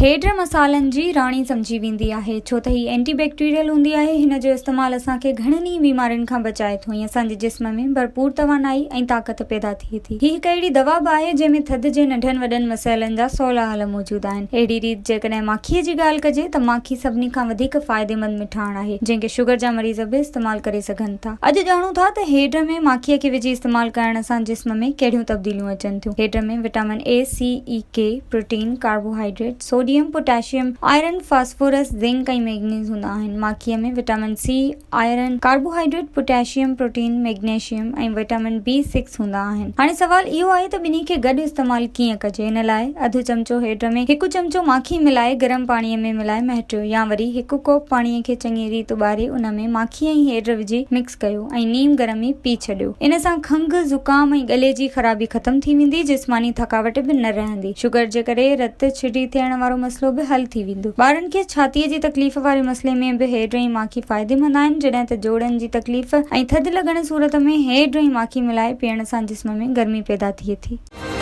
Head مصالحن جي راڻي سمجهي ويندي آهي ڇو ته هي اينٽي بيڪٽيريل هوندي آهي. هن جو استعمال اسان کي گهڻن ئي بيمارين کان بچائي ٿو ۽ اسان جي جسم ۾ ڀرپور توانائي ۽ طاقت پيدا ٿئي ٿي. هي هڪ اهڙي دوا به آهي جنهن ۾ ٿڌ جي ننڍن وڏن مسئلن جا سولا حل موجود آهن. اهڙي ريت جيڪڏهن ماکيء جي ڳالهه ڪجي ته ماکي سڀني کان وڌيڪ فائديمند مٺاڻ آهي جنهن کي شگر جا مريض به استعمال ڪري سگهن ٿا. اڄ ڄاڻون ٿا ته هيڊ ۾ ماکيء کي وجهي استعمال ڪرڻ سان جسم ۾ ڪهڙيون تبديليون اچن ٿيون. Head ۾ vitamin A, C, E, K, protein, carbohydrate, sodium, potassium, iron, phosphorus, zinc ۽ manganese هوندا آهن. ماکيء ۾ vitamin C, iron, carbohydrate, potassium, protein, magnesium ۽ vitamin B six هوندا آهن. هاڻي سوال اهو آهي ته ٻنهي کي گڏ استعمال ڪيئن ڪجي؟ ان لاء اڌ چمچو هيڊ ۾ هڪ چمچو ماکي ملائي گرم پاڻيء ۾ ملائي مهٽيو يا وري هڪ ڪوپ پاڻيء کي چڱي ريت اٻاري ان ۾ ماکي ۽ هيڊ وجهي مڪس ڪيو ۽ نيم گرم ئي پي ڇڏيو. ان سان کنگهه، زڪام ۽ ڳلي جي خرابي ختم ٿي ويندي، جسماني ٿڪاوٽ به نه رهندي. شگر جي ڪري رت ڇڊي ٿيڻ وارو مسئلو به حل ٿي ويندو. ٻارن کي ڇاتيء جي تڪليف واري مسئلي ۾ به هيڊ ۽ ماکي فائديمند آهن، جڏهن ته جوڙن جي تڪليف ۽ ٿڌ لڳڻ صورت ۾ هيڊ ۽ ماکي ملائي پيئڻ سان جسم ۾ گرمي پيدا ٿئي ٿي.